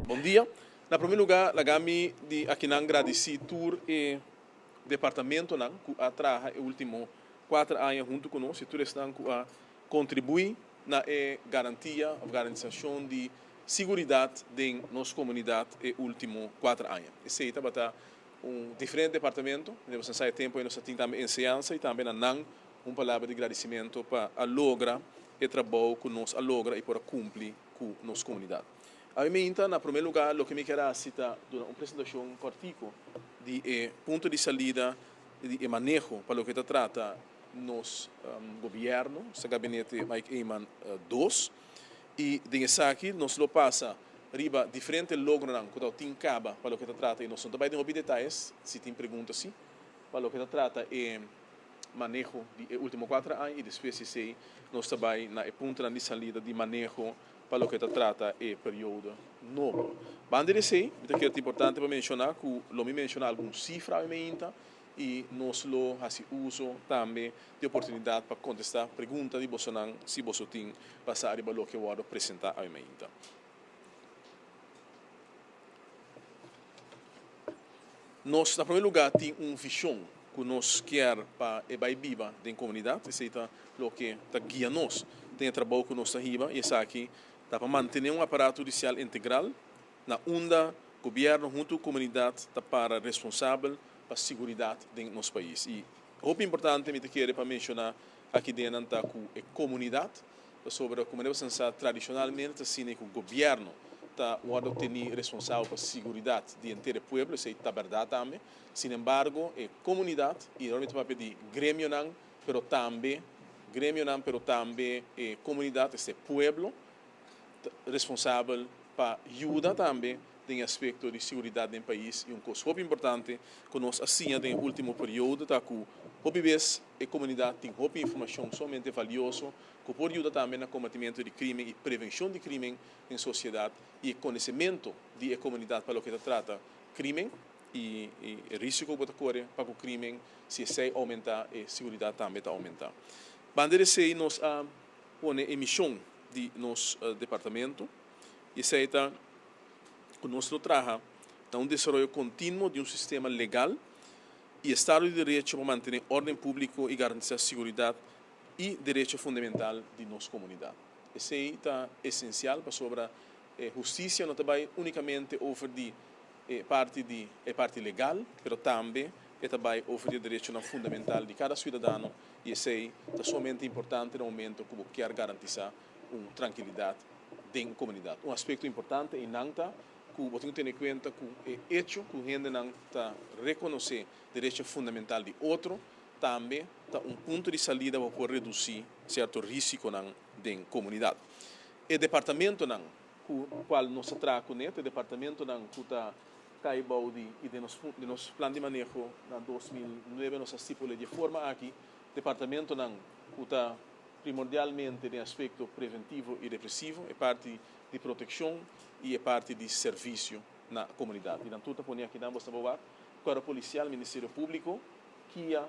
Bon dia. Na prome luga laga mi di akinan gradisi tur e departamentonan ku a traha e ultimo kuater aña huntu ku nos i tur esnan ku a kontribui na e garantia of garantisashon di siguridat den nos komunidat e ultimo kuater aña. Esei tabata un diferente departamento, den nos a tempo ei nos a tin tambe enseñansa i tambe na nan un palabra di gradisimentu pa a logra e trabou ku nos a logra i por a kumpli ku nos komunidat. Awe meinta, na promé lugá loke mi kier hasi ta duna un presentashon kòrtiku di e punto di salida di e maneho pa loke ta trata nos gobièrnu, esta gabinete Mike Eman dos, i den esaki nos lo pasa riba diferente logronan ku ta tin kaba pa loke ta trata i nos no ta bai den hopi detayes, si tin pregunta si, pa loke ta trata e maneho di e ultimo kuater aña i despues di esei nos ta bai na e puntonan di salida di maneho pa loke ta trata e periodo nobo. Banda di esei mi ta kere ta importante pa menshoná ku lo mi menshoná algun sifra awe meinta i nos lo hasi uso tambe di oportunidat pa kontestá pregunta di bosonan si boso tin basá riba loke wòrdu presentá awe mainta. Nos na promé lugá tin un vishon ku nos kier pa e bai biba den komunidat, esei ta loke ta guia nos den e trabou ku nos ta hiba i esaki ta pa mantené un aparato hudisial integral na unda gobièrnu huntu ku komunidat ta para responsabel pa siguridat den nos pais. I hopi importante mi ta kere pa menshoná aki den nan ta ku e komunidat, pasobra ku manera bo sa tradishonalmente ta asina ku gobièrnu ta wòrdu tení responsabel pa siguridat di henter e pueblo, esei ta bèrdat tambe. Sin embargo e komunidat, i ora mi ta papia di gremionan, pero tambe gremionan pero tambe e komunidat, esta e pueblo, ta responsabel pa yuda tambe den e aspekto di siguridat den pais i un kos hopi importante ku nos a siña den e ultimo periodo ta ku hopi bes e komunidat tin hopi informashon sumamente valioso ku por yuda tambe na kombatimentu di krimen i prevenshon di krimen den sosiedat i e konosementu di e komunidat pa loke ta trata krimen i e risiko ku bo ta kore pa ku krimen si esei oumentá e siguridat tambe ta oumentá. Banda di esei nos a pone e mishon di nos departamento i esei ta ku nos lo traha na un desaroyo kontinuo di un sistema legal i estado di derecho pa mantené órden públiko i garantisá siguridat i derecho fundamental di nos komunidat. Esei ta esensial pasobra e hustisia no ta bai únikamente over di e parti di e parti legal, pero tambe e ta bai over di e derechonan fundamental di kada siudadano i esei ta sumamente importante na momento ku bo kier garantisá un trankilidat den komunidat. Un aspekto importante einan ta ku bo tin ku tene kuenta ku e echo ku hendenan ta rekonosé derecho fundamental di otro tambe ta un punto di salida pa por redusí sierto risikonan den komunidat. E departamentonan ku kual nos ta traha kuné ta e departamentonan ku ta kai bou di i den nos den nos plan di maneho na 2009 nos a stipul'é di e forma aki, departamentonan ku ta primordialmente den aspekto preventivo i represivo, e parti di protekshon i e parti di servisio na komunidat. I nan tur ta pone akinan bo sta bo wak, Kuerpo Polisial, Ministerio Públiko, kia,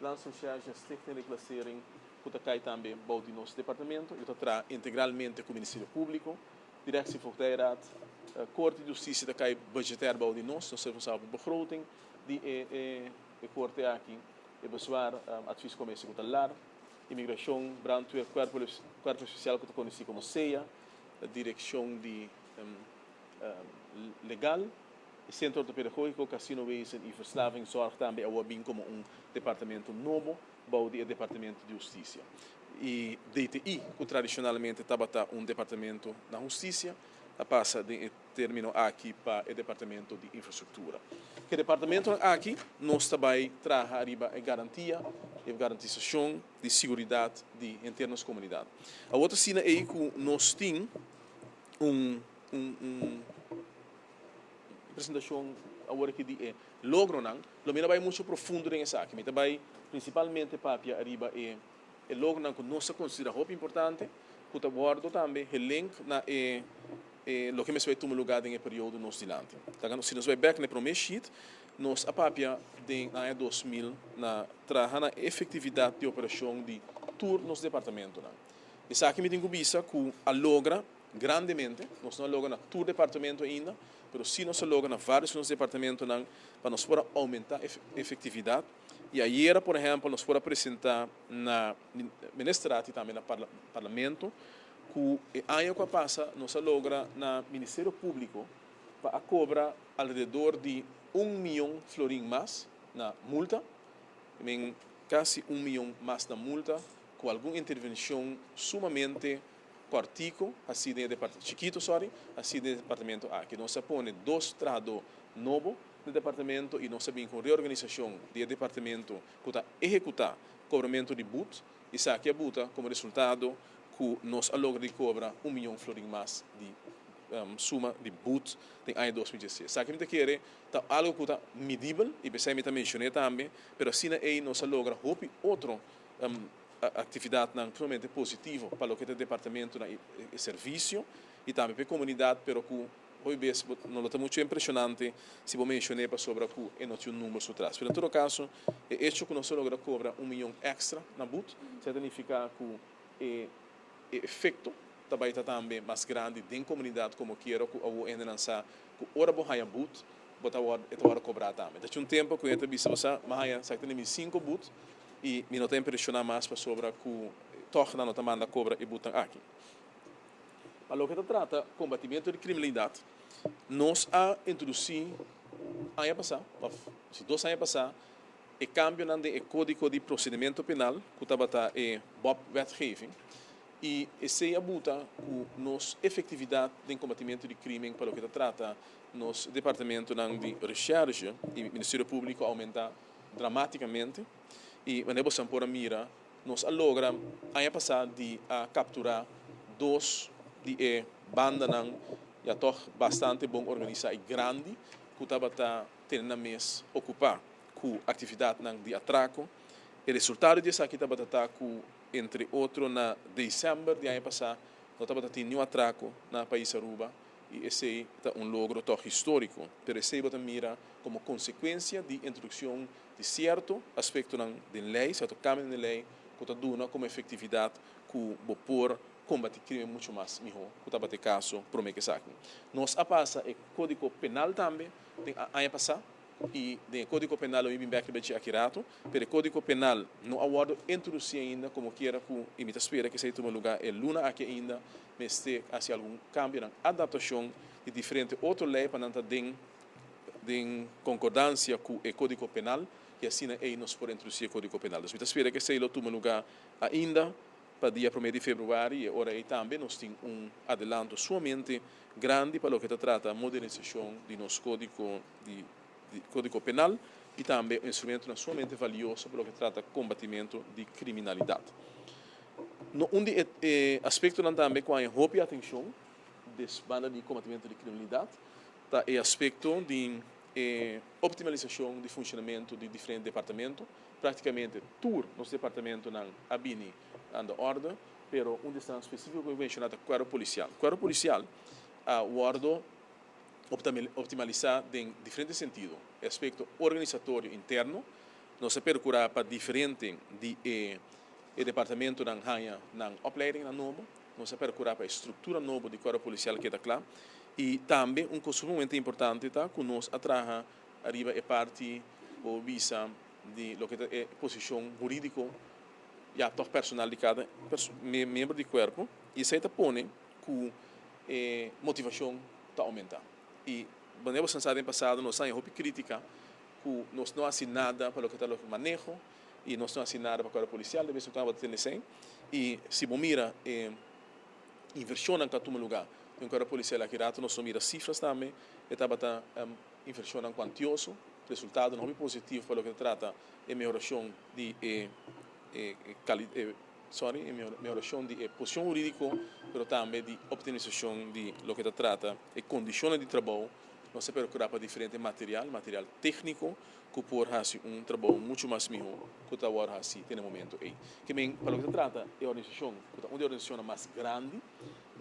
Landsrecherche, Stichting Reclassering ku ta kai tambe bou di nos departamento i ta traha integralmente ku Ministerio Públiko, Directie Voogdijraad, Korte di Hustisia ta kai budgetair bou di nos, nos ta responsabel pa begroting di e e korte aki, e bezwaar adviescommissie ku ta lar, Imigrashon, Brandweer, Kuerpo Kuerpo Espesial ku ta konosí komo SEA, Direkshon di Legal, e Sentro Ortopedagógiko, Casinowezen i Verslavingszorg tambe awor bin komo un departamento nobo bou di e Departamento di Hustisia. E DTI, ku tradishonalmente tabata un departamento na hustisia, a pasa den e término aki pa e Departamento di Infrastruktura. Ku e departamentonan aki nos ta bai traha riba e garantia, e garantisashon di siguridat di henter nos komunidat. Awor ta asina ei ku nos tin un un un presentashon awor aki di e logronan. Lo mi no bai mucho profundo den esaki. Mi ta bai prinsipalmente papia ariba e e logronan ku nos ta konsiderá hopi importante, ku ta wòrdu tambe gelink na e e loke mester bai tuma lugá den e periodo nos dilanti. Ta si nos bai bèk na e promé sheet, nos a papia den aña 2000 na traha na efektividat di operashon di tur nos departamentonan. Esaki mi tin ku bisa ku a logra. grandemente. Nos no a logra na tur departamento ainda, pero si nos a logra na varios di nos departamentonan pa nos por a aumenta efectividad. Y ayera, por ehempel, nos por a presenta na Ministerraad y tambe na Parlamento cu e aña cu a pasa nos a logra na Ministerio Publico pa a cobra alrededor di un miyon florin mas na multa, men casi un miyon mas na multa cu algun intervencion sumamente cortico haci den e departamento, chikito sorry, haci den e departamento aki. Nos a pone dos trahador nobo den departamento y nos a bin cu un reorganisacion di e departamento cu ta ehecuta cobramento di boet. Esaki a buta como resultado cu nos a logra di cobra un miyon florin mas di suma di boet den aña 2016. Esaki mi ta kere ta algo cu ta midibel y p'esey mi ta mencione tambe, pero asina ey nos a logra hopi otro actividadnan sumamente positivo pa loke ta departamentonan y e servicio y tambe pa e comunidad, pero cu hopi bes no lo ta mucho impresionante si bo mencione pasobra cu e no tin un number su tras. Pero en todo caso e hecho cu nos a logra cobra un miyon extra na boet, esey ta nifica cu e efecto ta bay ta tambe mas grandi den comunidad como kier cu awo hendenan sa cu ora bo haya boet bo ta word e ta worde cobra tambe. Ta un tempo cu hende ta bisa bo sa mi haya sa tene mi cinco boet y mi no ta impresiona mas pasobra cu toch nan no ta manda cobra e boetnan aki. Pa loke ta trata combatimento di criminalidad nos a introduci aña pasa of si dos aña pasa e cambionan den e codigo di procedimento penal cu tabata e Bob wetgeving y esey a buta cu nos efectividad den combatimento di crimen pa loke ta trata nos departamentonan di recherche y Ministerio Publico a aumenta dramaticamente y manera boso por a mira nos a logra aña pasa di a captura dos di e bandanan ya toch bastante bon organisa y grandi cu tabata tene nan mes ocupa cu actividadnan di atraco. E resultado di esaki tabata ta cu entre otro na december di aña pasa no tabata tin niun atraco na pais Aruba y esey ta un logro toch historico, pero esey bo ta mira como consecuencia di introduccion di cierto aspectonan den ley, cierto cambionan den ley cu ta duna como efectividad cu bo por combati crimen mucho mas miho cu tabata e caso prome cu esaki. Nos a pasa e codigo penal tambe den aña pasa y den e codigo penal lo mi bin bek riba dje aki rato, pero e codigo penal no a wordo introduci ainda como kiera cu y mi ta spera cu esey tuma lugar e luna aki ainda mester haci algun cambionan, adaptacion di diferente otro ley pa nan ta den den concordancia cu e codigo penal y asina ey nos por introduci e codigo penal. Dus mi ta spera cu esey lo tuma lugar ainda pa dia prome di februari y e ora ey tambe nos tin un adelanto sumamente grandi pa loke ta trata modernisacion di nos codigo di codigo penal y tambe un instrumentonan sumamente valioso pa loke ta trata combatimento di criminalidad. No un di e aspectonan tambe cu a haña hopi atencion des banda di combatimento di criminalidad ta e aspecto di e optimalisacion di funcionamento di diferente departamento. Practicamente tur nos departamentonan a bini aan de orde, pero un di esnan specifico cu mi menciona ta Cuerpo Policial. Cuerpo Policial a wordo optimalisa den diferente sentido. E aspecto organisatorio interno, nos a percura pa diferente di e departamentonan haña nan opleidingnan nobo, nos a percura pa e structura nobo di Cuerpo Policial keda cla y tambe un cos sumamente importante ta cu nos a traha ariba e parti bo bisa di loke ta e posicion huridico ya toch personal di cada miembro di cuerpo y esey ta pone cu e motivacion ta aumenta. Y manera bo sa den pasado nos a haña hopi critica cu nos no haci nada pa loke ta loke maneho y nos no haci nada pa cuerpo policial de bes en cuando bo ta tende esey y si bo mira e inversionnan cu a tuma lugar den cuerpo policial aki rato nos lo mira cifras tambe e tabata inversionnan cuantioso, resultadonan hopi positivo pa loke ta trata e mehoracion di e sorry e mehoracion di e posicion huridico pero tambe di optimisacion di loke ta trata e condicionnan di trabou. Nos ta percura pa diferente material, material tecnico cu por haci un trabou mucho mas miho cu ta awor haci te na e momento ey. Ke men pa loke ta trata e organisacion cu ta un di e organisacionnan mas grandi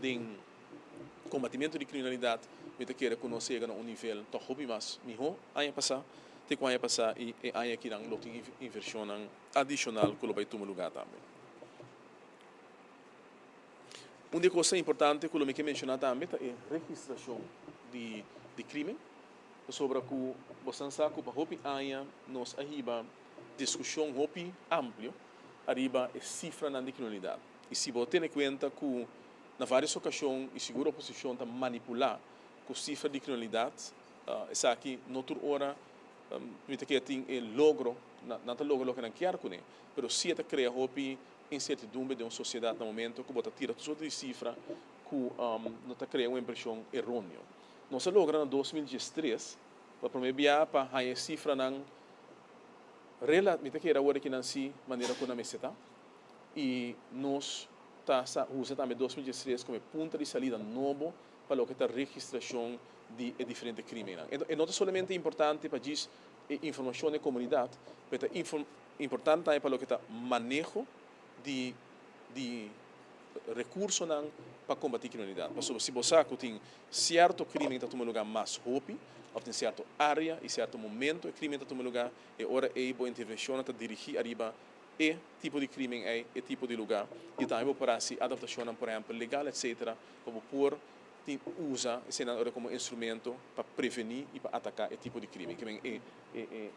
den combatimento di criminalidad, mi ta kere cu nos yega na un nivel toch hopi mas miho aña pasa te cu aña pasa y e aña akinan lo tin inversionnan adicional cu lo bay tuma lugar tambe. Un di e kosnan importante ku lo mi ke menshoná tambe ta e registrashon di di krimen, pasobra ku bosan sa ku pa hopi aña nos a hiba diskushon hopi amplio ariba e sifranan di kriminalidat. I si bo tene kuenta ku na vários okashon i sigur oposishon ta manipulá ku sifra di kriminalidat, esaki no tur ora mi ta kere tin e logro, nan ta logra loke nan kier kuné, pero si e ta krea hopi insertidumbre den un sosiedat na momento ku bo ta tira tur sorto di sifra ku no ta krea un impreshon eróneo. Nos a logra na 2013 pa promé bia pa haña e sifranan rela, mi ta kere awor aki nan si manera ku nan mester ta i nos ta sa usa tambe 2013 komo e punta di salida nobo pa loke ta registrashon di e diferente krimennan. E no ta solamente importante pa djis e informashon den komunidat, pero e ta importante tambe pa loke ta maneho di di rekursonan pa kombatí kriminalidat. Pasobra si bo sa ku tin sierto krimen ta tuma lugá mas hopi òf den sierto área i sierto momento e krimen ta tuma lugá, e ora ei bo intervenshonnan ta dirigí ariba e tipo di krimen ei, e tipo di lugá i tambe bo por hasi adaptashonnan por ehèmpel legal etsetera pa bo por tin usa eseinan ora komo instrumento pa prevení i pa ataká e tipo di krimen. Ke men e e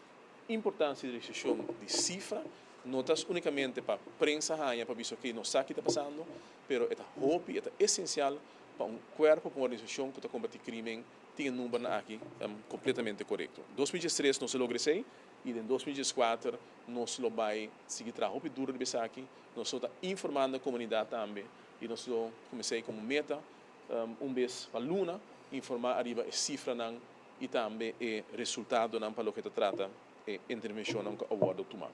importansia di registrashon di sifra no ta únikamente pa prensa haña pa bisa oke nos sa ki ta pasando, pero e ta hopi, e ta esensial pa un kuerpo, pa un organisashon ku ta kombatí krimen tin e numbernan aki kompletamente korekto. 2013 nos a logra esei i den 2014 nos lo bai sigui traha hopi duro riba esaki. Nos lo ta informando e komunidat tambe i nos lo kuminsá ei komo meta un bes pa luna informá ariba e sifranan i tambe e resultadonan pa loke ta trata e intervenshonnan ku a wòrdu tumá.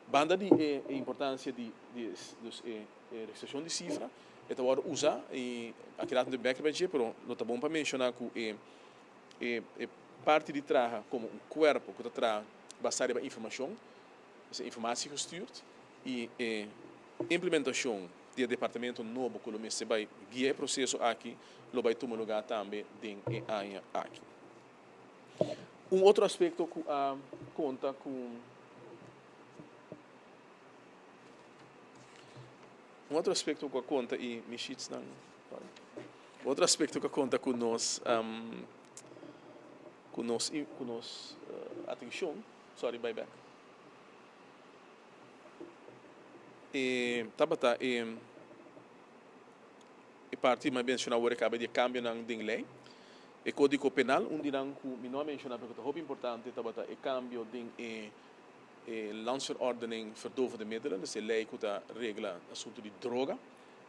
Banda di e importansia di dus e registrashon di sifra e ta wòrdu usá i aki rato bèk riba dje pero lo ta bon pa menshoná ku e e parti di traha komo un kuerpo ku ta traha basá riba informashon, esei informatie gestuurd, i e implementashon di e departamento nobo ku lo mester bai guia e proseso aki lo bai tuma lugá tambe den e aña aki. Un otro aspekto ku a konta ku Un otro aspekto ku a konta i mi sheetsnan sorry Un otro aspekto ku a konta ku nos ku nos ku nos atenshon sorry bai bek. E tabata e e parti mi a menciona awor e caba di e cambionan den ley. E codigo penal, un di nan cu mi no a menciona pero cu ta hopi importante tabata e cambio den e e Landsverordening Verdovende Middelen, dus e ley cu ta regla asunto di droga.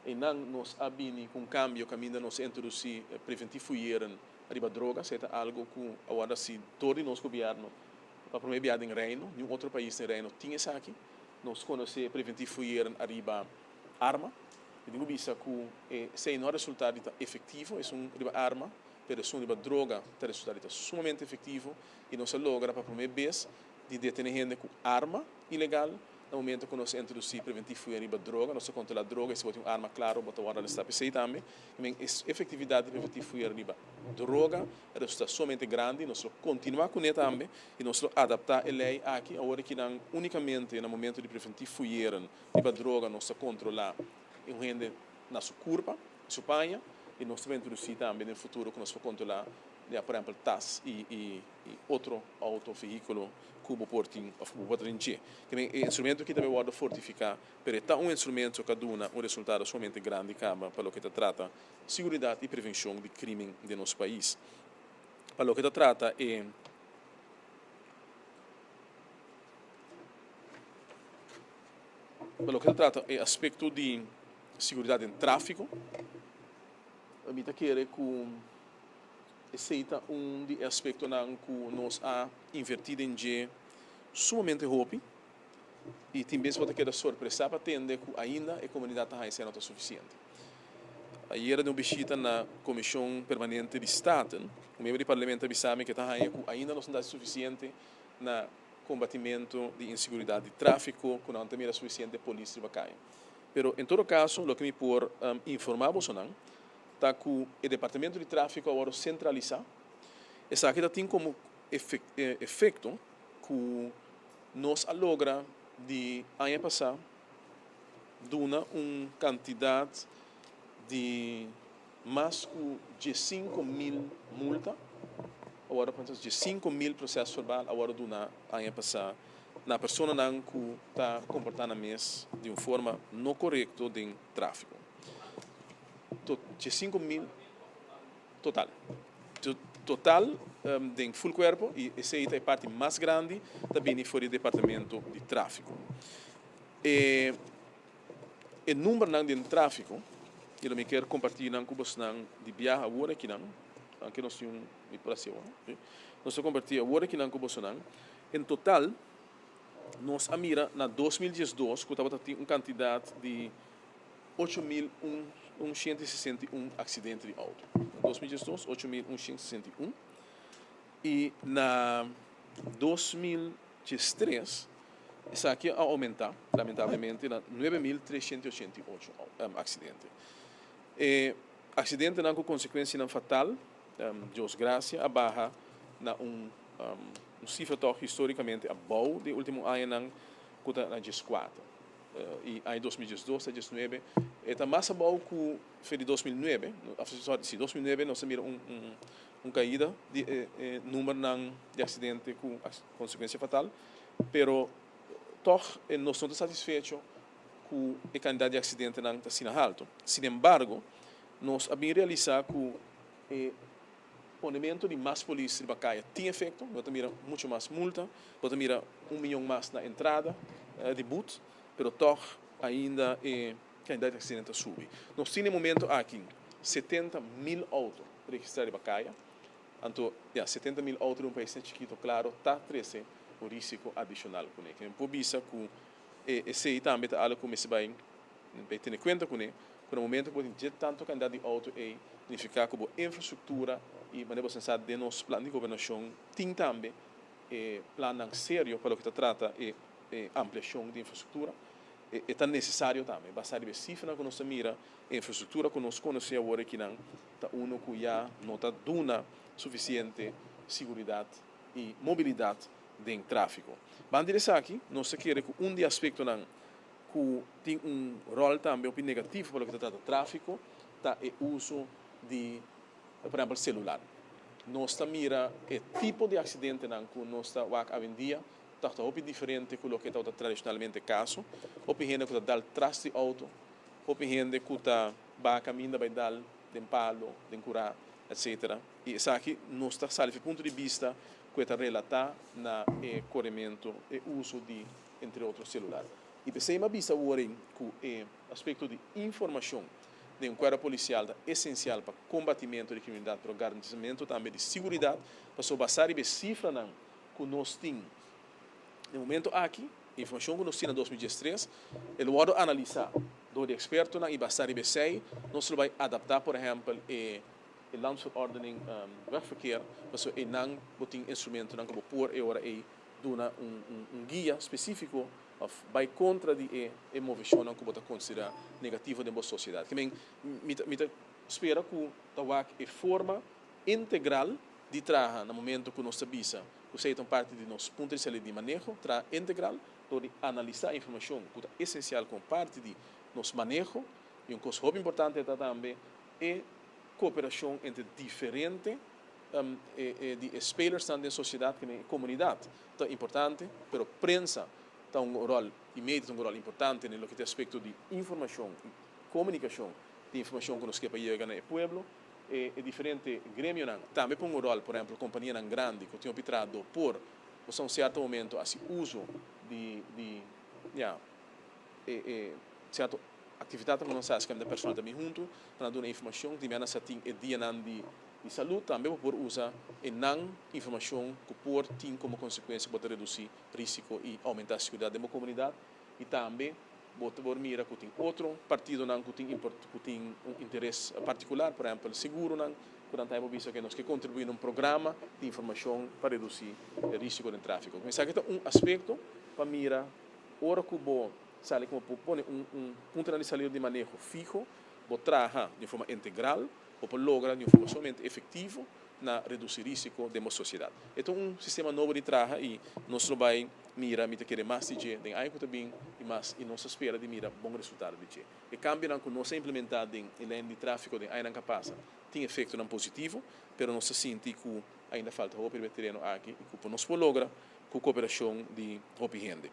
Eynan nos a bini cu un cambio caminda nos a introduci preventief fouilleren riba droga, esey ta algo cu a wordo haci door di nos gobierno Pa prome bia den Reino, niun otro pais den Reino tin esaki. Nos konosé preventief fouilleren ariba arma. Mi tin ku bisa ku esei no a resultá di ta efektivo, esun riba arma, pero esun riba droga ta resultá di ta sumamente efektivo i nos a logra pa prome bes di detené hende ku arma ilegal. Na momento ku nos a introdusí preventief fouilleren riba droga, nos a kontrolá droga i si bo tin un arma klaro bo ta wòrdu arestá p'esei tambe. I men e efektividat di preventief fouilleren riba droga E resultado sumamente grandi, nos lo continua cune tambe y nos lo adapta e ley aki awor ki nan unicamente na momento di preventi fuyeren riba droga nos ta controla un hende na su curpa, su paña y nos ta bay introduci tambe den futuro cu nos por controla ya por ehempel tas y y otro auto vehiculo cu bo por tin of cu bo por ta den dje. E instrumento aki ta bay wordo fortifica pero e ta un instrumento cu a duna un resultado sumamente grandi caba pa loke ta trata Siguridat i prevenshon di krimen den nos pais. Pa loke ta trata e Pa loke ta trata e aspekto di siguridat den tráfiko, mi ta kere ku esei ta un di e aspektonan ku nos a invertí den dje sumamente hopi i tin bes bo ta keda sorpresá pa tende ku ainda e komunidat ta haña esei no ta sufisiente. Ayera den un bishita na Komishon Permanente di Staten, un miembro di Parlamento a bisa mi ku e ta haña ku ainda nos no ta hasi sufisiente na kombatimentu di inseguridat di tráfiko, ku nan no ta mira sufisiente polis riba kaya. Pero en todo kaso loke mi por informá bosonan ta ku e departamento di tráfiko a wòrdu sentralisá. Esaki ta tin komo efekto ku nos a logra di aña pasá duna un kantidat Di mas ku 15.000 multa, awor 15.000 proceso verbal awor duna aña pasá na personanan ku ta komportá nan mes di un forma no korekto den tráfiko. 15.000 total. Total den full kuerpo i esei ta e parti mas grandi ta bini for di departamento di tráfiko. E numbernan den tráfiko, i lo mi kier kompartí nan ku bosnan di biaha awor akinan, aunke nos tin un mi por hasi awor, nos ta kompartí awor akinan ku bosonan. En total nos a mira na 2012 ku tabata tin un kantidat di 8161 aksidente di outo. Na 2012, 8161. I na 2013 esaki a oumentá lamentablemente na 9388 aksidente. E aksidentenan ku konsekuensianan fatal, Dios grasia, a baha na un sifra tòg histórikamente abou den último añanan ku ta na 14. I aña 2012 ta 19. E ta mas abou ku fe di 2009, sorry, si, 2009 nos a mira un kaida di e numbernan di aksidente ku konsekuensia fatal, pero tòg nos no ta satisfecho ku e kantidat di aksidentenan ta asina haltu. Sinembargo, nos a bin realisá ku e ponementu di mas polis riba kaya tin efekto, bo ta mira muchu mas multa, bo ta mira un miyon mas na entrada di but, pero tòg ainda e kantidat di aksidente ta subi. Nos tin e momento aki 70.000 outo registrá riba kaya, anto ya 70.000 outo den un pais asina chikito klaro ta trese un risiko adishonal kuné. Ke por bisa ku esei tambe ta algu ku mester bai bai tene kuenta kuné, ku na momento ku bo tin dje tantu kantidat di outo ei nifiká ku bo infrastruktura i manera bo sa den nos plan di gobernashon tin tambe e plannan serio pa loke ta trata e ampliashon di infrastruktura. E ta nesesario tambe basá riba e sifranan ku nos ta mira, e infrastruktura ku nos konosé awor akinan ta uno ku ya no ta duna sufisiente siguridat i mobilidat den tráfiko. Banda di esaki nos ta kere ku un di e aspektonan ku tin un ròl tambe hopi negativo pa loke ta trata tráfiko ta e uso di por ehèmpel selular. Nos ta mira e tipo di aksidentenan ku nos ta wak awendia ta hopi diferente ku loke tabata tradishonalmente e kaso. Hopi hende ku ta dal tras di outo, hopi hende ku ta baha kaminda bai dal den palo, den kurá, etsetera. I esaki nos ta sali fi punto di bista ku e ta relatá na e korementu, e uso di entre otro selular. I p'esei mi a bisa awor ei ku e aspekto di informashon den un kuerpo polisial ta esensial pa kombatimentu di kriminalidat pero garantisamentu tambe di siguridat, pasobra basá riba e sifranan ku nos tin den momento aki, e informashon ku nos tin na 2013, e lo wòrdu analisá dor di ekspertonan i basá riba esei nos lo bai adaptá por ehèmpel e Landsverordening Wegverkeer, pasobra einan bo tin instrumentonan ku bo por e ora ei duna un guia spesífiko òf bai kontra di e moveshonnan ku bo ta konsiderá negativo den bo sosiedat. Ke men, mi ta mi ta spera ku ta wak e forma integral di traha na momento ku nos ta bisa ku esei ta un parti di nos punto di salida di maneho, traha integral dor di analisá informashon ku ta esensial komo parti di nos maneho. I un kos hopi importante ta tambe e kooperashon entre diferente di e spelersnan den sosiedat, ke men e komunidat ta importante, pero prensa ta un ròl i media ta un ròl importante den loke ta e aspekto di informashon i komunikashon di informashon ku nos ke pa yega na e pueblo. E diferente gremionan tambe pon un ròl, por ehèmpel kompanianan grandi ku tin hopi trahadó por usa un sierto momento hasi uso di di ya e sierto aktividatnan ku nos hasi kaminda personal ta bin huntu pa nan duna informashon. Di mena sa tin e dianan di Di salud tambe bo por usa e nan informacion cu por tin como consecuencia bo ta reduci risico y aumenta seguridad den bo comunidad y tambe bo ta por mira cu tin otro partidonan cu tin cu tin un interes particular, por ehempel seguronan cu nan tambe por bisa cu nos ke contribui na un programa di informacion pa reduci e risico den trafico. Esaki ta un aspecto pa mira ora cu bo sali como por pone un puntonan di salida di maneho fiho, bo traha di un forma integral. Bo por logra di un forma sumamente efectivo na reduci risico den bo sociedad. E ta un sistema nobo di traha y nos lo bay mira, mi ta kere mas di dje den aña ku ta bin i mas i nos ta spera di mira bon resultado di dje. E kambionan ku nos a implementá den e lei di tráfiko den añanan ku a pasa tin efektonan positivo, pero nos ta sinti ku ainda falta hopi riba e tereno aki i ku nos por logra ku koperashon di hopi hende.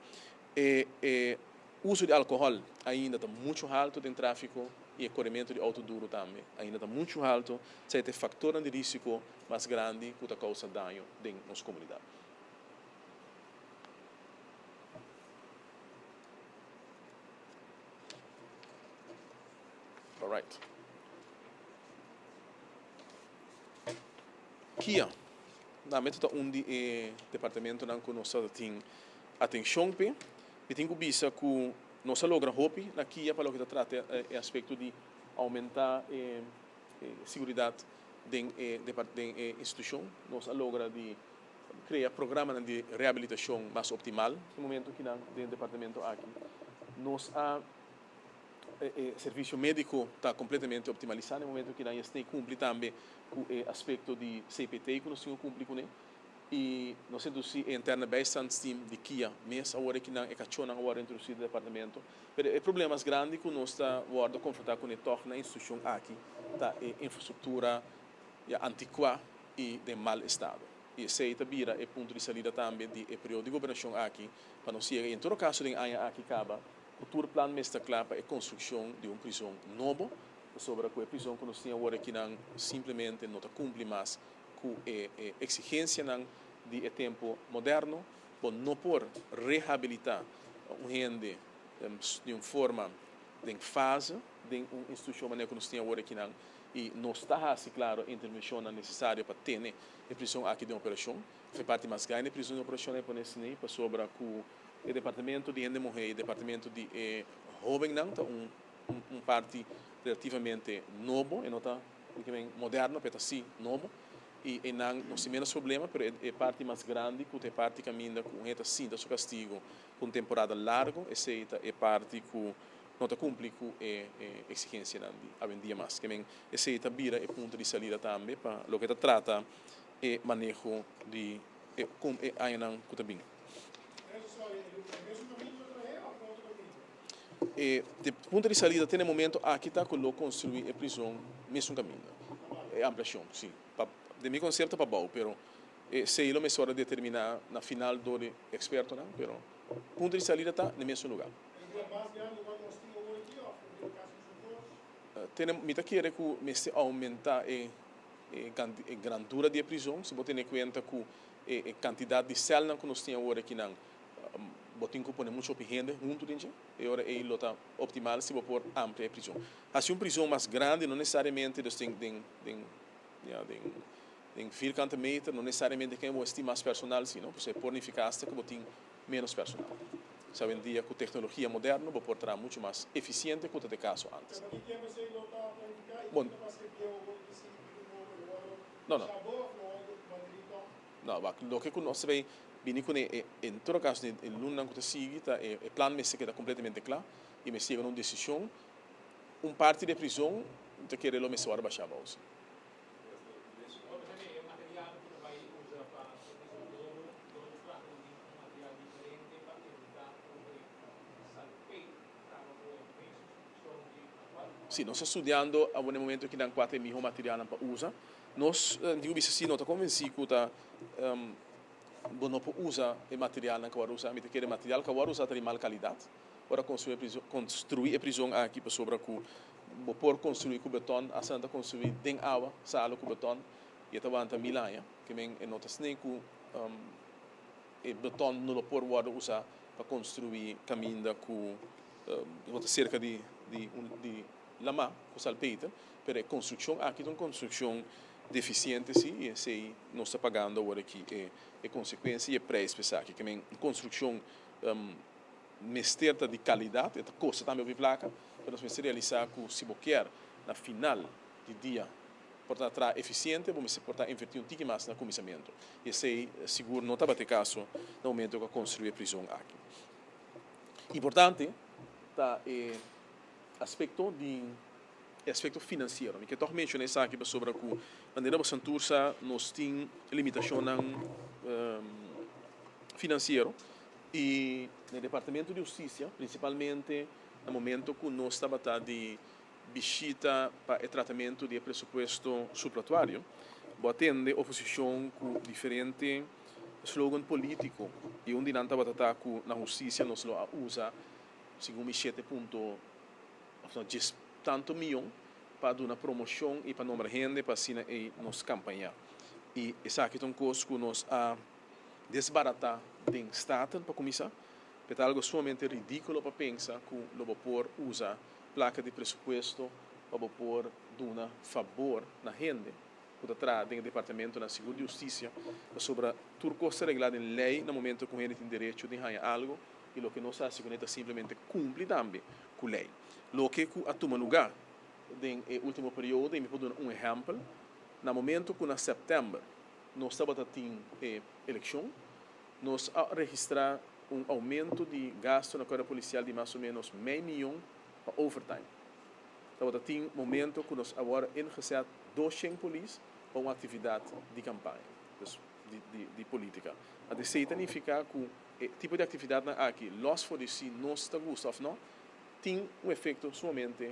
E e uso di alkohòl ainda ta muchu haltu den tráfiko i e korementu di outo duru tambe ainda ta muchu haltu, esei ta e faktornan di risiko mas grandi ku ta kousa daño den nos komunidat. Alright. Kia tambe ta un di e departamentonan ku nos ta tin atenshon p'e. Mi tin ku bisa ku nos a logra hopi na Kia pa loke ta trata e aspekto di oumentá e siguridat den e den e institushon. Nos a logra di krea programanan di rehabilitashon mas optimal. E momento kinan den e departamento aki nos a E servisio médiko ta kompletamente optimalisá na e momento kinan i esei kumpli tambe ku e aspekto di CPT ku nos tin ku kumpli kuné. I nos a introdusí e interne bijstandsteam di kia mes awor e kinan e kachónan a wòrdu introdusí den departamento. Pero e problema mas grandi ku nos ta wòrdu konfrontá kuné tòg na e institushon aki ta e infrastruktura ya antikuá i den mal estado. I esei ta bira e punto di salida tambe di e periodo di gobernashon aki pa nos yega i en todo kaso den aña aki kaba ku tur plan mester kla pa e konstrukshon di un prizon nobo, pasobra ku e prizon ku nos tin awor akinan simplemente no ta kumpli mas ku e eksigensianan di e tempu moderno. Bo no por rehabilitá un hende di un forma den fase den un institushon manera ku nos tin awor akinan i nos ta hasi klaro e intervenshonnan nesesario pa tene e prizon aki den operashon. E parti mas grandi di e prizon den operashon e pone esei pasobra ku E departamento di hende muhé i e departamento di e hóbennan ta un un parti relativamente nobo, e no ta moderno, pero e ta sí nobo. I einan nos tin ménos problema, pero e parti mas grandi ku ta e parti kaminda ku un hende ta sinta su kastigu ku un temporada largu, esei ta e parti ku no ta kumpli ku e eksigensianan di awendia mas. Ke men esei ta bira e punto di salida tambe pa loke ta trata e maneho di e e añanan ku ta bin. E punto di salida te na e momento aki ta ku lo konstruí e prizon mesun kaminda. E ampliashon, si. Pa, den mi konsepto pa bou, pero esei lo mester wòrdu determiná na final dor di ekspertonan, pero punto di salida ta na e mesun lugá. Tene, mi ta kere ku mester oumentá e e grandura di e prizon, si bo tene kuenta ku e kantidat di sèlnan ku nos tin awor akinan, bo tin ku pone muchu hopi hende huntu den dje, e ora ei lo ta optimal si bo por amplia e prizon. Hasi un prizon mas grandi no nesesariamente dus den den den ya den den vierkante meter no nesesariamente ken bo esti mas personal si no, pasobra e por nifiká asta ku bo tin ménos personal. Sa awendia ku teknologia moderno bo por traha muchu mas efisiente ku ta e kaso ántes. Bon. No, no. No, wak, loke ku nos ta bay bini kuné e, en todo kaso den e lunanan ku ta sigui ta e e plan mester keda kompletamente kla i mester yega na un desishon. Un parti di e prizon mi ta kere lo mester wòrdu bashá abou, si. Si, nos ta studiando awor na e momento aki nan kua ta e miho materialnan pa usa. Nos digo bisa si no ta konvensí ku ta bo no por usa e materialnan ku a wòrdu usa. Mi ta kere e material ku a wòrdu usa ta di mal kalidat ora konstruí e prizon, konstruí e prizon aki pasobra ku bo por konstruí ku beton, asta nan ta konstruí den awa salu ku beton i e ta wanta mil aña. Ke men e no ta snei ku e beton no lo por wòrdu usa pa konstruí kaminda ku bo ta serka di di un di lamá ku salpeter, pero e konstrukshon aki ta un konstrukshon defisiente si i esei nos ta pagando awor aki e e konsekuensia i e preis pa esaki. Ke men un konstrukshon mester ta di kalidat, e ta kosta tambe hopi plaka, pero nos mester realisá ku si bo kier na final di dia por ta traha efisiente, bo mester por ta invertí un tiki mas na kuminsamentu. I esei sigur no tabata e kaso na momento ku a konstruí e prizon aki. Importante ta e aspekto di e aspekto finansiero. Mi ke tòg menshoná esaki pasobra ku manera bo santur sa nos tin limitashonnan finansiero. I na Departamento di Hustisia, prinsipalmente na momento ku nos tabata di bishita pa e tratamentu di e presupuesto suplatuario, bo a tende oposishon ku diferente slogan polítiko i un di nan tabata ta ku na hustisia nos lo a usa segun mi shete punto òf no djes tantu miyon pa duna promoshon i pa nombra hende pa asina ei nos kampañá. I esaki ta un kos ku nos a desbaratá den Staten pa kuminsá. E ta algo sumamente ridíkulo pa pensa ku lo bo por usa plaka di presupuesto pa bo por duna fabor na hende ku ta traha den e departamentonan sigur di hustisia, pasobra tur kos ta reglá den lei na momento ku hende tin derecho di haña algo i loke nos hasi kuné ta simplemente kumpli tambe ku lei. Loke ku a tuma lugá den e último periodo, i mi por duna un ehèmpel, na momento ku na sèptèmber nos tabata tin e elekshon, Nos a registrá un oumento di gasto na Kuerpo Polisial di mas o ménos mei mion pa overtime. Tabata tin momento ku nos a wòrdu ingezet 200 polis pa un aktividat di kampaña, dus di polítika. Anto esei ta nifiká ku e tipo di aktividatnan aki, lòs for di si nos ta gusta òf nò, tin un efekto sumamente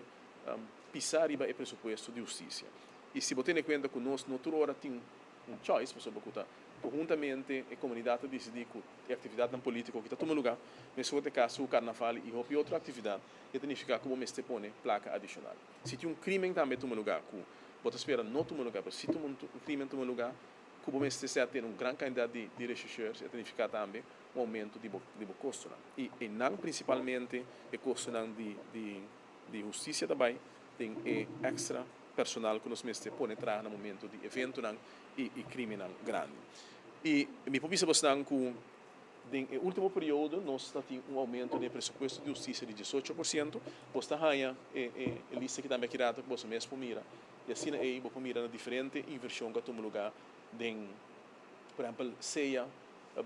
pisá riba e presupuesto di hustisia. I si bo tene kuenta ku nos no tur ora tin un choice pasobra ku ta konhuntamente e komunidat ta disidí ku e aktividatnan polítiko ki ta tuma lugá, meskos ta e kaso ku karnaval i hopi otro aktividat, e ta nifiká ku bo mester pone plaka adishonal. Si tin un krímen tambe tuma lugá ku bo ta spera no tuma lugá, pero si tuma un krímen tuma lugá ku bo mester sèt tene un gran kantidat di di reshesheurs, e ta nifiká tambe un oumento di bo di bo kostonan. I einan prinsipalmente e kostonan di di di hustisia ta bai den e èkstra personal ku nos mester pone traha na momento di eventonan i i krimennan grandi. I mi por bisa bosnan ku den e último periodo nos ta tin un oumento den e presupuesto di hustisia di 18%. Bos ta haña e e lista aki tambe aki rato ku boso mes por mira. I asina ei bo por mira na diferente invershon ku a tuma lugá den, por ehèmpel, sea,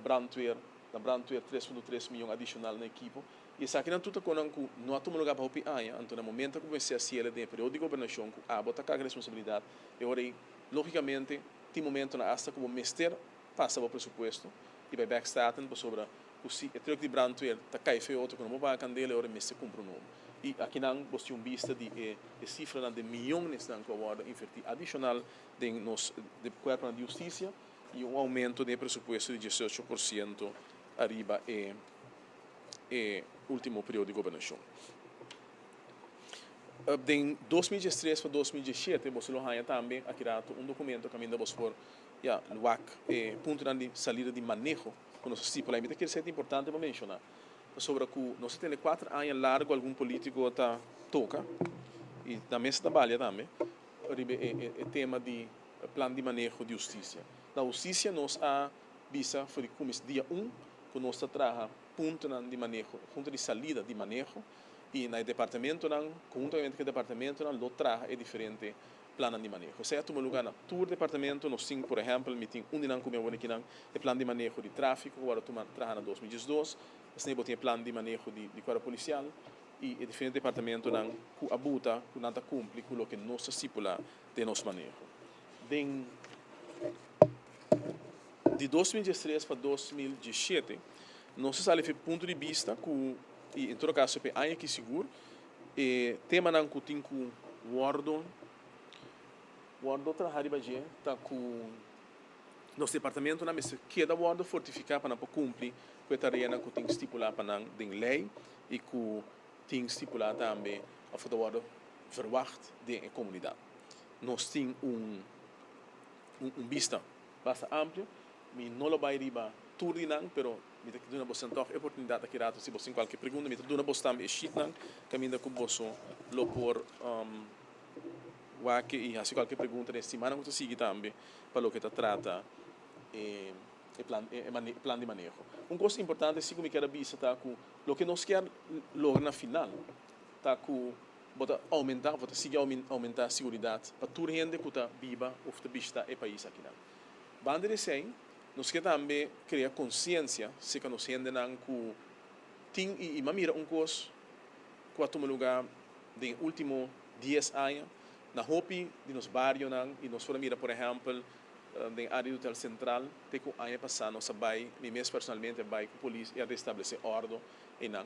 brandweer, na brandweer 3.3 miyon adishonal na ekipo. I esakinan tur ta konan ku no a tuma lugá pa hopi aña, anto na momento ku mester hasiel den e periodo di gobernashon ku abo ta karga responsabilidat, e ora ei lógikamente tin momentonan asta ku bo mester pasa bo presupuesto i bai bèk Staten pasobra ku si e trùk di brandweer ta kai fe otro ku no por paga kandela e ora ei mester kumpra un nobo. I akinan bo tin un bista di e e sifranan den miyonesnan ku a wòrdu invertí adishonal den nos kuerponan di hustisia i un oumento den e presupuesto di 18% ariba e e ultimo periodo di gobernashon. Den 2013 pa 2017 boso lo haña tambe aki rato un dokumento kaminda boso por ya wak e puntonan di salida di maneho ku nos a stipulá. I mi ta kere esei ta importante pa menshoná pasobra ku nos a tene 4 aña largu algun polítiko ta toka i na mesa ta balia tambe riba e tema di plan di maneho di hustisia. Na hustisia nos a bisa for di kuminsá dia 1 ku nos ta traha puntonan di maneho, punto di salida di maneho i na e departamentonan, konhuntamente ku e departamentonan lo traha e diferente plannan di maneho. Esei a tuma lugá na tur departamento, nos tin por ehèmpel, mi tin un di nan ku mi a wòrdu akinan, e plan di maneho di tráfiko ku wòrdu tuma traha na 2012, asina bo tin e plan di maneho di di kuerpo polisial i e diferente departamentonan ku a buta ku nan ta kumpli ku loke nos ta stipulá den nos maneho. Den di 2013 pa 2017 nos a sali for punto di bista ku i en todo kaso pa e aña aki sigur e temanan ku tin ku wòrdu traha riba dje ta ku nos departamentonan mester keda wòrdu fortifiká pa nan por kumpli ku e tareanan ku tin stipulá pa nan den lei i ku tin stipulá tambe òf ku ta wòrdu verwagt den e komunidat. Nos tin un bista basta amplio, mi no lo bai riba tur di nan, pero mi ta duna boso tòg e oportunidat aki rato si boso tin kualke pregunta, mi ta duna boso tambe e sheetnan kaminda ku boso lo por wak i hasi kualke pregunta den e simannan ku ta sigui tambe pa loke ta trata e plan e plan di maneho. Un kos importante si ku mi kier a bisa ta ku loke nos kier logra na final ta ku bo ta oumentá bo ta sigui oumentá siguridat pa tur hende ku ta biba òf ta bishitá e pais akinan. Banda di esei, nos ke tambe krea konsiensia serka nos hendenan ku tin i i mira un kos ku a tuma lugá den e último 10 aña na hopi di nos barionan i nos por a mira por ehèmpel. Den área di Hotel Central te ku aña pasá nos a bai, mi mes personalmente a bai ku polis i a restablesé òrdu einan.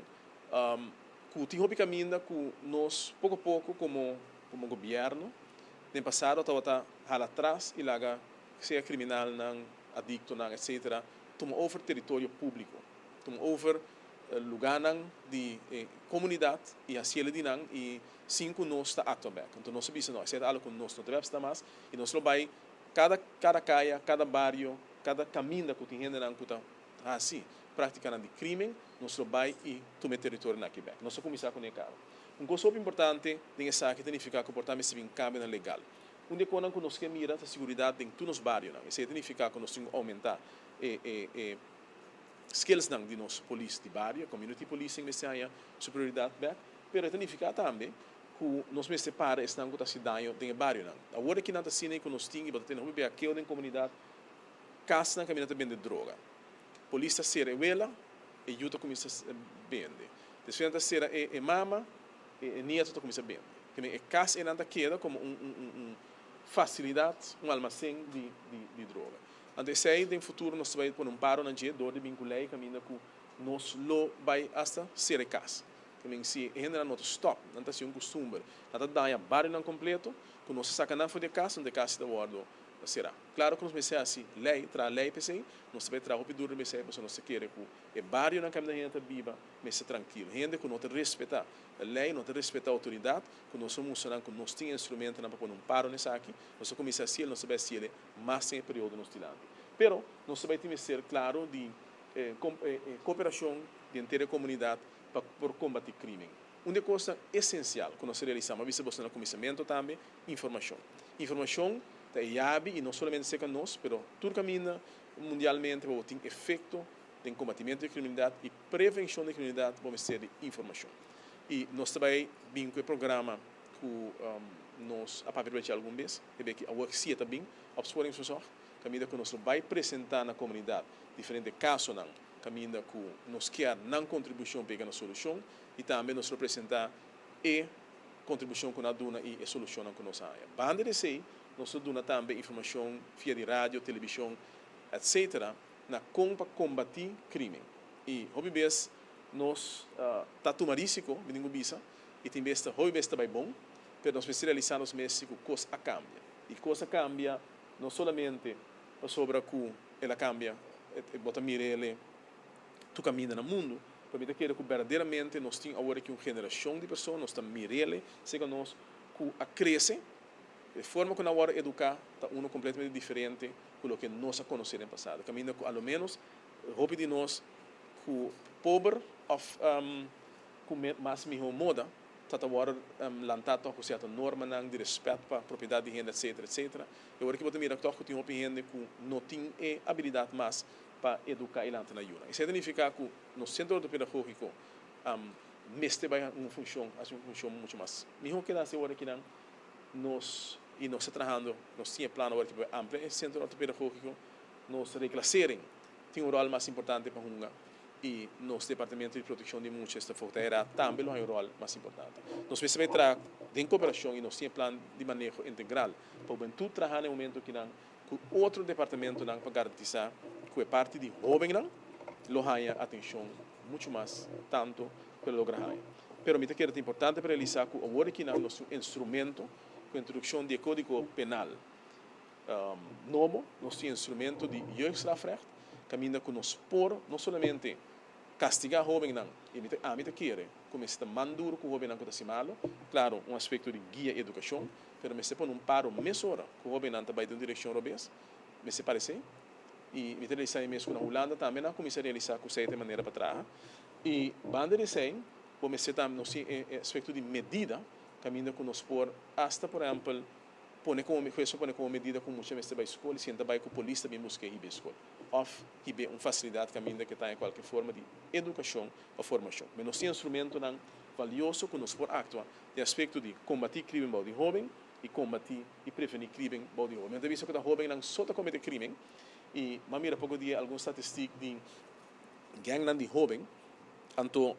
Ku tin hopi kaminda ku nos poko poko komo komo gobièrnu den pasado tabata hala atras i laga sea kriminalnan, adiktonan etsetera tuma over teritorio públiko, tuma over lugánan di e komunidat i hasiel di nan i sin ku nos ta aktua bèk. Anto nos a bisa no, esei ta algu ku nos no ta bèk sta mas i nos lo bai Kada kada kaya, kada bario, kada kaminda ku tin hendenan ku ta hasi práktikanan di krímen, nos lo bai i tuma e teritorionan aki bèk. Nos a kuminsá kuné kaba. Un kos hopi importante den esaki ta nifiká ku por ta mester bin kambionan legal. Un di e konan ku nos ke mira ta siguridat den tur nos barionan. Esei ta nifiká ku nos tin ku oumentá e e e skillsnan di nos polis di bario, community policing mester haña su prioridat bèk, pero e ta nifiká tambe ku nos mester para esnan ku ta hasi daño den e barionan. Awor aki nan ta asina i ku nos tin i bo ta tene hopi beakeo den komunidat, kasnan kaminda ta bende droga. Polis ta sera e wela, e yu ta kuminsa bende. Despues nan ta sera e e mama, e e nieto ta kuminsa bende. Kende e kas einan ta keda komo un un un un fasilidat, un almasen di di di droga. Anto esei den futuro nos ta bai pone un paro na dje dor di bin ku lei kaminda ku nos lo bai asta sera e kas. Ta men si e hendenan no ta stòp, nan ta hasi un kustumber, nan ta daña barionan kompleto, ku nos a saka nan for di e kas, unda e kas ta wòrdu será. Klaro ku nos mester hasi lei, traha lei p'esei, nos ta bai traha hopi duru riba esei pasobra nos ta kere ku e barionan kaminda hende ta biba mester trankil. Hende ku no ta respetá lei, no ta respetá outoridat, ku nos a mustra nan ku nos tin e instrumentonan pa pone un paro na esaki, nos a kuminsá hasi el, nos ta bai hasi el mas den e periodo nos dilanti. Pero nos ta bai tin mester klaro di kooperashon di henter e komunidat pa por kombatí krimen. Un di e kosnan esensial ku nos a realisá, mi a bisa boso na kuminsamentu tambe, informashon. Informashon ta e yabi i no solamente serka nos, pero tur kaminda mundialmente pa bo tin efekto den kombatimentu di kriminalidat i prevenshon di kriminalidat bo mester di informashon. I nos ta bai bin ku e programa ku nos a papia riba dje algun bes, e beki awor si e ta bin, Opsporingsverzocht, kaminda ku nos lo bai presentá na komunidat diferente kasonan kaminda ku nos kier nan kontribushon pa yega na solushon i tambe nos lo presentá e kontribushon ku nan a duna i e solushonnan ku nos a haña. Banda di esei nos lo duna tambe informashon via di radio, telebishon, etc. Na kon pa kombatí krimen. I hopi bes nos ta tuma risiko, mi tin ku bisa, i tin bes ta hopi bes ta bai bon, pero nos mester realisá nos mes si ku kos a kambia. I kos a kambia no solamente pasobra ku el a kambia, bo ta mira el tur kaminda na mundu, pero mi ta kere ku berdaderamente nos tin awor aki un generashon di persona, nos ta mir'el serka nos ku a krese, e forma ku nan a wòrdu eduká ta unu kompletamente diferente ku loke nos a konosé den pasado, kaminda ku a lo ménos hopi di nos ku pober òf ku mas mihó moda ta ta wòrdu lantá tòg ku sierto normanan di rèspèt pa propiedat di hende etsetera etsetera. E ora ki bo ta mira tòg ku tin hopi hende ku no tin e abilidat mas pa eduká i lanta nan yunan. Esei ta nifiká ku nos sentro ortopedagógiko mester bai un funshon, hasi un funshon muchu mas mihó keda hasi ora ki nan nos i nos ta trahando, nos tin e plan awor ki pa bai amplia e sentro ortopedagógiko, nos reklasering tin un ròl mas importante pa hunga i nos departamento di protekshon di mucha esta Voogdijraad tambe lo haña un ròl mas importante. Nos mester bai traha den koperashon i nos tin e plan di maneho integral pa hubentud traha na e momento akinan ku otro departamentonan pa garantisá ku e parti di hóbennan lo haña atenshon muchu mas tantu ku e lo logra haña. Pero mi ta kere ta importante pa realisá ku awor akinan nos tin un instrumento ku introdukshon di e kódigo penal nobo, nos tin instrumento di jeugdstrafrecht kaminda ku nos por no solamente kastigá hóbennan, i mi ta ami ta kere ku mester ta man duru ku hóbennan ku ta hasi malu, klaro un aspekto di guia i edukashon, pero mester pone un paro mesora ku hóbennan ta bai den un direkshon robes, mester paresé. I mi ta realisá mi mes ku na Hulanda tambe nan a kuminsá realisá ku esei ta e manera pa traha. I banda di esei bo mester tambe nos tin e aspekto di medida kaminda ku nos por asta por ehèmpel pone komo hues por pone komo medida ku mucha mester bai skol i si nan ta bai ku polis ta bin busk'é hib'é skol òf hib'é un fasilidat kaminda ke ta haña kualke forma di edukashon òf formashon. Me nos tin instrumentonan valioso ku nos por aktua den aspekto di kombatí krimen bou di hóben i kombatí i prevení krimen bou di hóben. Mi no ta bisa ku ta hóbennan so ta komete krimen i m'a mira poko dia algun statistik di gèngnan di hóben anto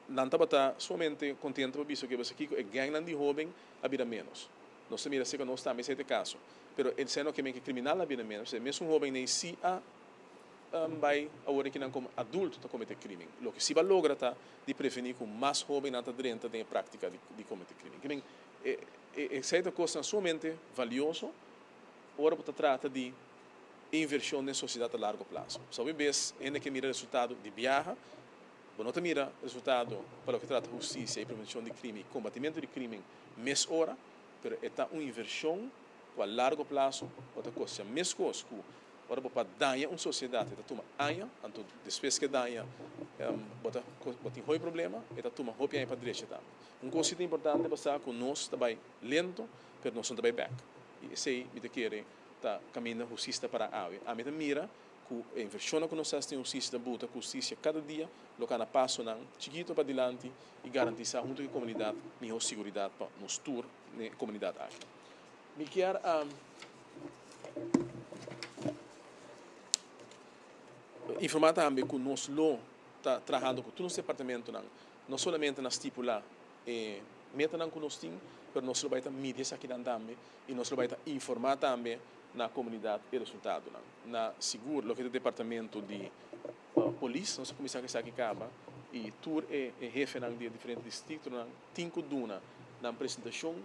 nan tabata sumamente kontento pa bisa ku e kiko e gèngnan di hóben a bira ménos. Nos ta mira si ku nos tambe esei ta e kaso. Pero esei no ke men ku kriminal a bira ménos. E mesun hóben ei si a bai awor aki nan komo adulto ta kometé krímen. Loke si bo a logra ta di prevení ku mas hóbennan ta drenta den e práktika di kometé krímen. Ke men esei ta kosnan sumamente valioso ora bo ta trata di invershon den sosiedat a largo plaso. Hopi bes hende ke mira resultado di biaha, bo no ta mira resultado pa loke trata hustisia i prevenshon di krímen i kombatimentu di krímen mes ora, pero e ta un invershon ku a largo plaso bo ta kostia meskos ku ora bo pa daña un sosiedat e ta tuma aña, anto despues ke daña bo ta bo tin hopi problema, e ta tuma hopi aña pa drecha tambe. Un kos si ta importante pa sa ku nos ta bai lento pero nos no ta bai bek i esei mi ta kere ta kaminda hustisia ta para awe. Ami ta mira ku e invershonnan ku nos hasi den hustisia ta buta ku hustisia kada dia lo kana pasonan chikito padilanti i garantisá huntu ku e komunidat mihó siguridat pa nos tur den e komunidat aki. Mi kier a informá tambe ku nos lo ta trahando ku tur nos departamentonan, no solamente na stipulá e metanan ku nos tin, pero nos lo bai ta midi esakinan tambe i nos lo bai ta informá tambe na komunidat e resultadonan. Na sigur loke ta departamento di polis, nos a kuminsá ku esaki kaba i tur e hefenan di e diferente distriktonan tin ku duna nan presentashon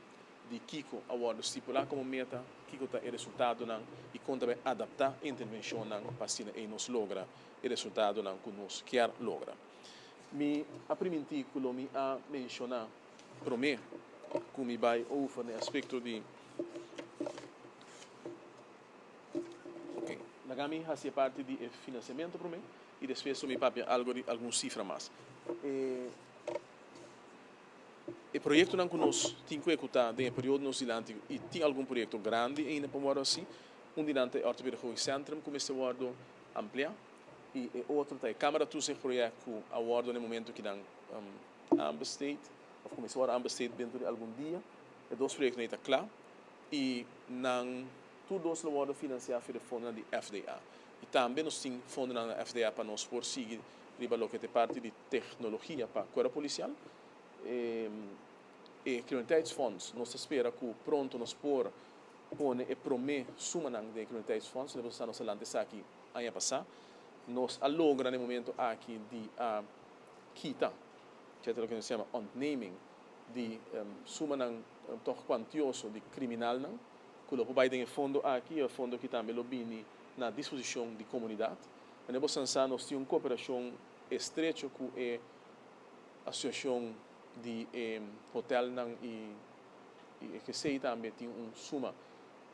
di kiko a wòrdu stipulá komo meta, kiko ta e resultadonan i kon ta bai adaptá e intervenshonnan pa asina ei nos logra e resultadonan ku nos kier logra. Mi a primintí ku lo mi a menshoná promé ku mi bai over na e aspekto di Ok, laga mi hasi e parti di e finansiamentu promé i despues lo mi papia algu di algun sifra mas. E E proyektonan ku nos tin ku ehekutá den e periodo nos dilanti i tin algun proyekto grandi ainda pa wòrdu hasi. Un di nan ta e Orthopedagogisch Centrum ku mester wòrdu ampliá i e otro ta e Camera Toezicht project ku a wòrdu na e momento kinan aanbesteed òf ku mester wòrdu aanbesteed dentro di algun dia. E dos proyektonan ei ta kla i nan tur dos lo wòrdu finansiá via de fondonan di FDA. I tambe nos tin fondonan na FDA pa nos por sigui riba loke ta e parti di teknologia pa kuerpo polisial. E Criminaliteitsfonds, nos ta spera ku pronto nos por pone e promé sumanan den e Criminaliteitsfonds. Nos a nos a lanta esaki aña pasá. Nos a logra na e momento aki di a kita, ke ta loke nos yama ontneming, di sumanan tòg kuantioso di kriminalnan ku lo por bai den e fondo aki. E fondo aki tambe lo bini na disposishon di komunidat. Manera bo san sa nos tin un kooperashon estrecho ku e asosiashon di e hotelnan i i e tambe tin un suma,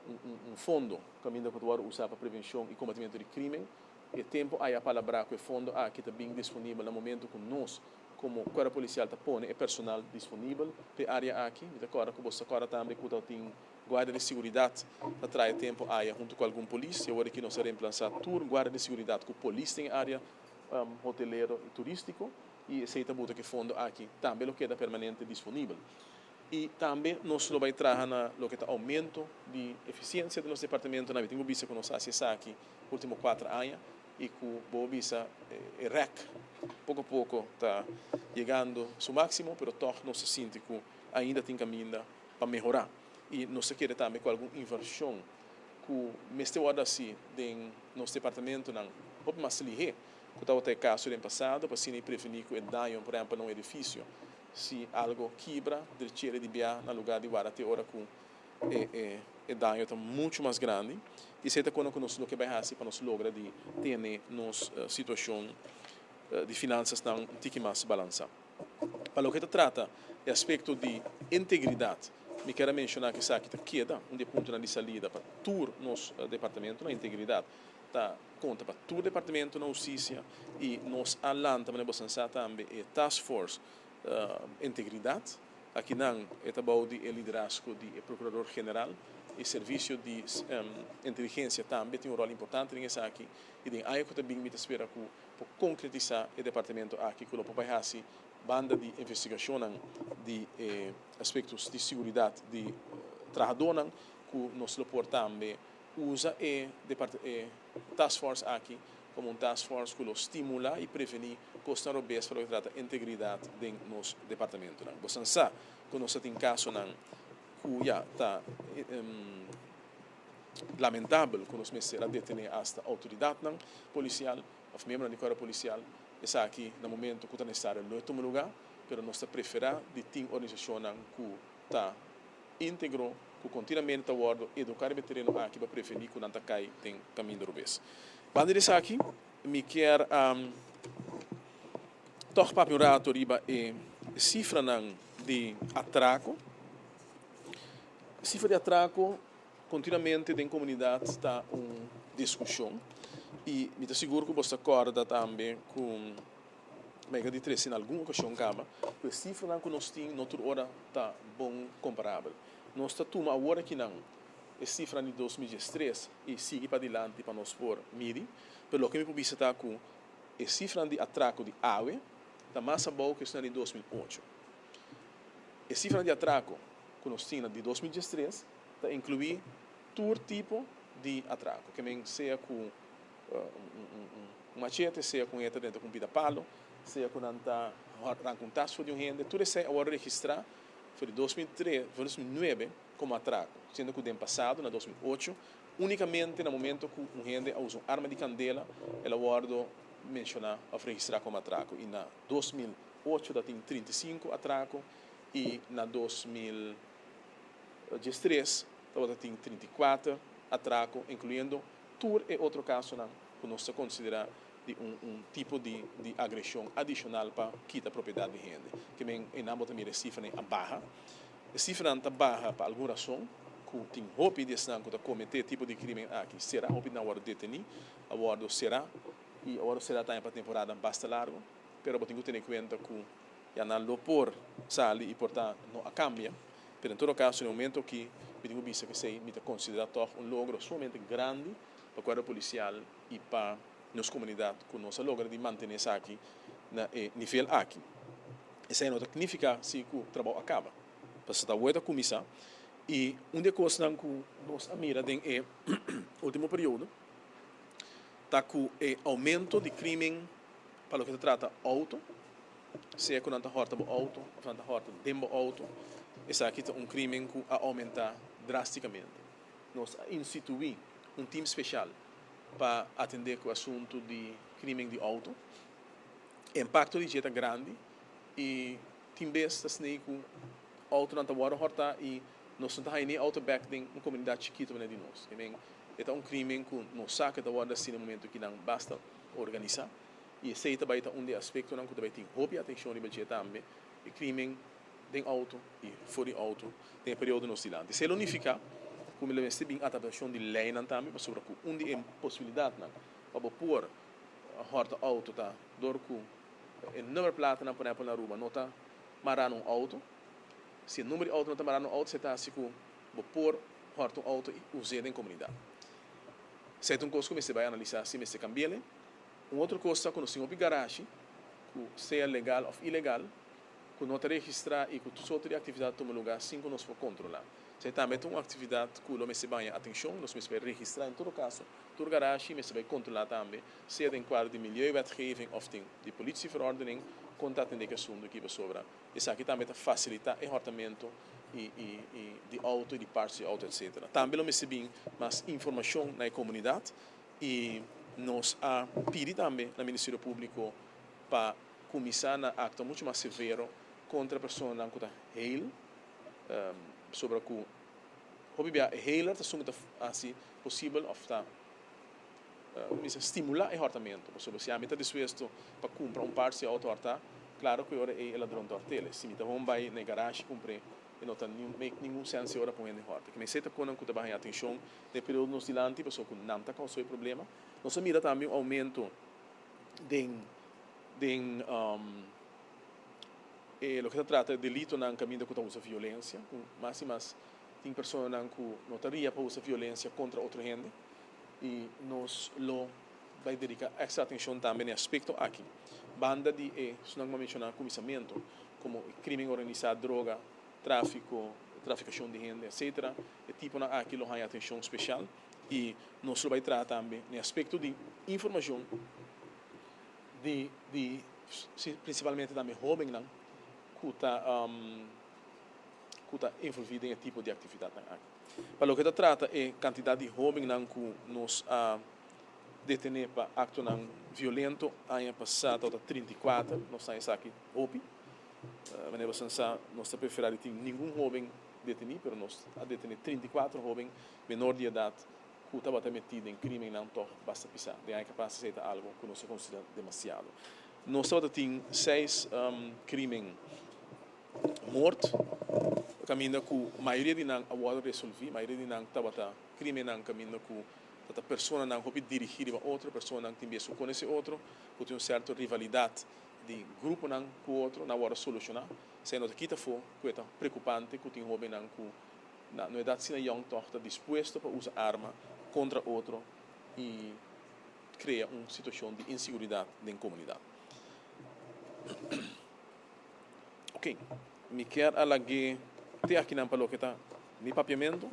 un fondo kaminda ku ta wòrdu usá pa prevenshon i kombatimentu di krimen. E tempu aya a palabrá ku e fondo aki ta bin disponibel na momentu ku nos komo kuerpo polisial ta pone e personal disponibel pa e área aki. Mi ta kòrda ku boso ta kòrda tambe ku tabatin guardia di siguridat ta traha e tempu aya huntu ku algun polis i awor aki nos a remplasá tur guardia di siguridat ku polis den e área hotelero i turístiko i esei ta buta ku e fondo aki tambe lo keda permanente disponibel. I tambe nos lo bai traha na loke ta oumento di efisiensia di nos departamentonan. Mi tin ku bisa ku nos a hasi esaki ultimo kuater aña i ku bo bisa e rèk poko poko ta yegando su máksimo, pero tòg nos ta sinti ku ainda tin kaminda pa mehorá. I nos ta kere tambe ku algun invershon ku mester wòrdu hasi den nos departamentonan hopi mas lihé ku tabata e kaso den pasado pa asina e prevení ku e daño, por ehèmpel na un edifisio, si algo kibra drech'e di bia na lugá di warda te ora ku e e daño ta muchu mas grandi. I esei ta kona ku nos lo ke bai hasi pa nos logra di tene nos situashon di finansasnan un tiki mas balansá. Pa loke ta trata e aspekto di integridat, mi kier a menshoná ku esaki ta keda un di e puntonan di salida pa tur nos departamentonan. Integridat ta konta pa tur departamento na hustisia i nos a lanta manera bo san sa tambe e task force integridat. Akinan e ta bou di e liderazgo di e prokurador general. E servisio di inteligensia tambe tin un ròl importante den esaki i den aña ku ta bin mi ta spera ku por konkretisá e departamento aki ku lo por bai hasi banda di investigashonnan di e aspektos di siguridat di trahadónan ku nos lo por tambe usa e e task force aki komo un task force ku lo stimulá i prevení kosnan robes pa loke ta trata integridat den nos departamentonan. Bosan sa ku nos ta tin kasonan ku ya ta. Lamentabel ku nos mester a detené asta outoridatnan polisial òf miembronan di kuerpo polisial. Esaki na momento ku ta nesesario lo e tuma lugá, pero nos ta preferá di tin organisashonnan ku ta íntegro, ku kontinuamente ta wòrdu eduká riba e tereno aki pa prevení ku nan ta kai den kaminda robes. Banda di esaki mi kier a tòg papia un rato riba e sifranan di atrako. Sifra di atrako kontinuamente den komunidat ta un diskushon i mi ta sigur ku boso ta kòrda tambe ku mega di trese na algun okashon kaba ku e sifranan ku nos tin no tur ora ta bon komparabel. Nos ta tuma awor akinan e sifranan di 2013 i sigui padilanti pa nos por midi, pero loke mi por bisa ta ku e sifranan di atrako di awe ta mas abou ku esnan di 2008. E sifranan di atrako ku nos tin na di 2013 ta inkluí tur tipo di atrako, ke men sea ku un machete, sea ku un hende ta drenta ku un pida palo, sea ku nan ta ranka un tas for di un hende, tur esei a wòrdu registrá for di 2003, for di 2009 komo atrako, siendo ku den pasado na 2008 únikamente na momento ku un hende a usa un arma di kandela el a wòrdu menshoná òf registrá komo atrako i na 2008 ta tin 35 atrako i na 2013 tabata tin 34 atrako, inkluyendo tur e otro kasonan ku nos ta konsiderá di un tipo di agreshon adishonal pa kita propiedat di hende. Ke men einan bo ta mira e sifranan a baha. E sifranan ta baha pa algun rason ku tin hopi di esnan ku ta kometé e tipo di krimen aki será, hopi di nan a wòrdu detení, a wòrdu será i a wòrdu será tambe pa temporada basta largu, pero bo tin ku tene kuenta ku ya nan lo por sali i por ta no a kambia. Pero en todo kaso, na e momento aki mi tin ku bisa ku esei mi ta konsiderá tòg un logro sumamente grandi pa kuerpo polisial i pa nos komunidat ku nos a logra di mantené esaki na e nivel aki. Esei no ta signifiká si ku trabou a kaba, pasobra ta awor ta kuminsá i un di e kosnan ku nos a mira den e último periodo ta ku e oumento di krimen pa loke ta trata outo, sea ku nan ta hòrta bo outo òf nan ta hòrta den bo outo, esaki ta un krimen ku a oumentá drástikamente. Nos a instituí un tim speshal pa atendé ku asuntu di krimen di outo. E impakto di dje ta grandi i tin bes ta snei ku outonan ta wòrdu hòrtá i nos no ta haña ni outo bèk den un komunidat chikitu manera di nos. I men, e ta un krimen ku nos sa ku ta wòrdu hasi na e momentu ki nan basta organisá i esei ta bai ta un di e aspektonan ku ta bai tin hopi atenshon riba dje tambe, e krimen den outo i for di outo den e periodo nos dilanti. Esei lo nifiká ku mi lo mester bin adaptashon di leinan tambe pasobra ku un di e posibilidatnan pa bo por hòrta outo ta dor ku e nummerplatennan por ehèmpel na Aruba no ta mará na un outo. Si e number di outo no ta mará na un outo esei ta hasi ku bo por hòrta un outo i us'é den komunidat. Esei ta un kos ku mester bai analisá si mester kambi'el. Un otro kos ta ku nos tin hopi garashi ku sea legal òf ilegal ku no ta registrá i ku tur sorto di aktividat tuma lugá sin ku nos por kontrolá. Esei tambe ta un aktividat ku lo mester baña atenshon, nos mester bai registrá en todo kaso tur garashi, mester bai kontrolá tambe sea den kuadro di milieuwetgeving òf den di politieverordening kon ta atendé ku e asuntu aki pasobra esaki tambe ta fasilitá e hòrtamentu i i i di outo i di parts di outo etcetera. Tambe lo mester bin mas informashon na e komunidat i nos a pidi tambe na Ministerio Públiko pa kuminsá na aktua muchu mas severo kontra personanan ku ta heil, pasobra ku hopi bia e heiler ta esun ku ta hasi posibel òf ta kuminsá stimulá e hòrtamentu, pasobra si ami ta dispuesto pa kumpra un parts di outo hòrtá, klaro ku e ora ei e ladron ta hòrt'el. Si mi ta hon bai na e garashi kumpr'é, e no ta make ningun sèns e ora pa un hende hòrta. Ke mester ta konan ku ta bai haña atenshon den e periodo nos dilanti, pasobra ku nan ta kousa e problema. Nos a mira tambe un oumento den den e loke ta trata delitonan kaminda ku ta usa violensia, ku mas i mas tin personanan ku no ta ria pa usa violensia kontra otro hende i nos lo bai dediká èkstra atenshon tambe na e aspekto aki. Banda di e esnan ku mi a menshoná na kuminsamentu, komo e krimen organisá, droga, tráfiko, trafikashon di hende, etsetera, e tiponan aki lo haña atenshon spesial i nos lo bai traha tambe na e aspekto di informashon di di prinsipalmente tambe hóbennan ku ta ku ta envolví den e tipo di aktividatnan aki. Pa loke ta trata e kantidat di hóbennan ku nos a detené pa aktonan violento aña pasá tabata 34, nos ta haña esaki hopi. Manera boso sa, nos ta preferá di tin ningun hóben detení, pero nos a detené 34 hóben menor di edat ku tabata metí den krímennan tòg basta pisá. Den aña kapás esei ta algu ku nos ta konsiderá demasiado. Nos tabata tin seis krímen mort kaminda ku mayoria di nan a wòrdu resolví, mayoria di nan tabata krímennan kaminda ku ta personanan hopi dirigí riba otro, personanan tin bies ku konosé otro, ku tin un sèrto rivalidat di gruponan ku otro, nan a wòrdu solushoná. Esei no ta kita afó ku e ta preokupante ku tin hóbennan ku na no edat asina yòn tòg ta dispuesto pa usa arma kontra otro i krea un situashon di inseguridat den komunidat. Ok, mi kier a lag'é te akinan pa loke ta mi papiamentu.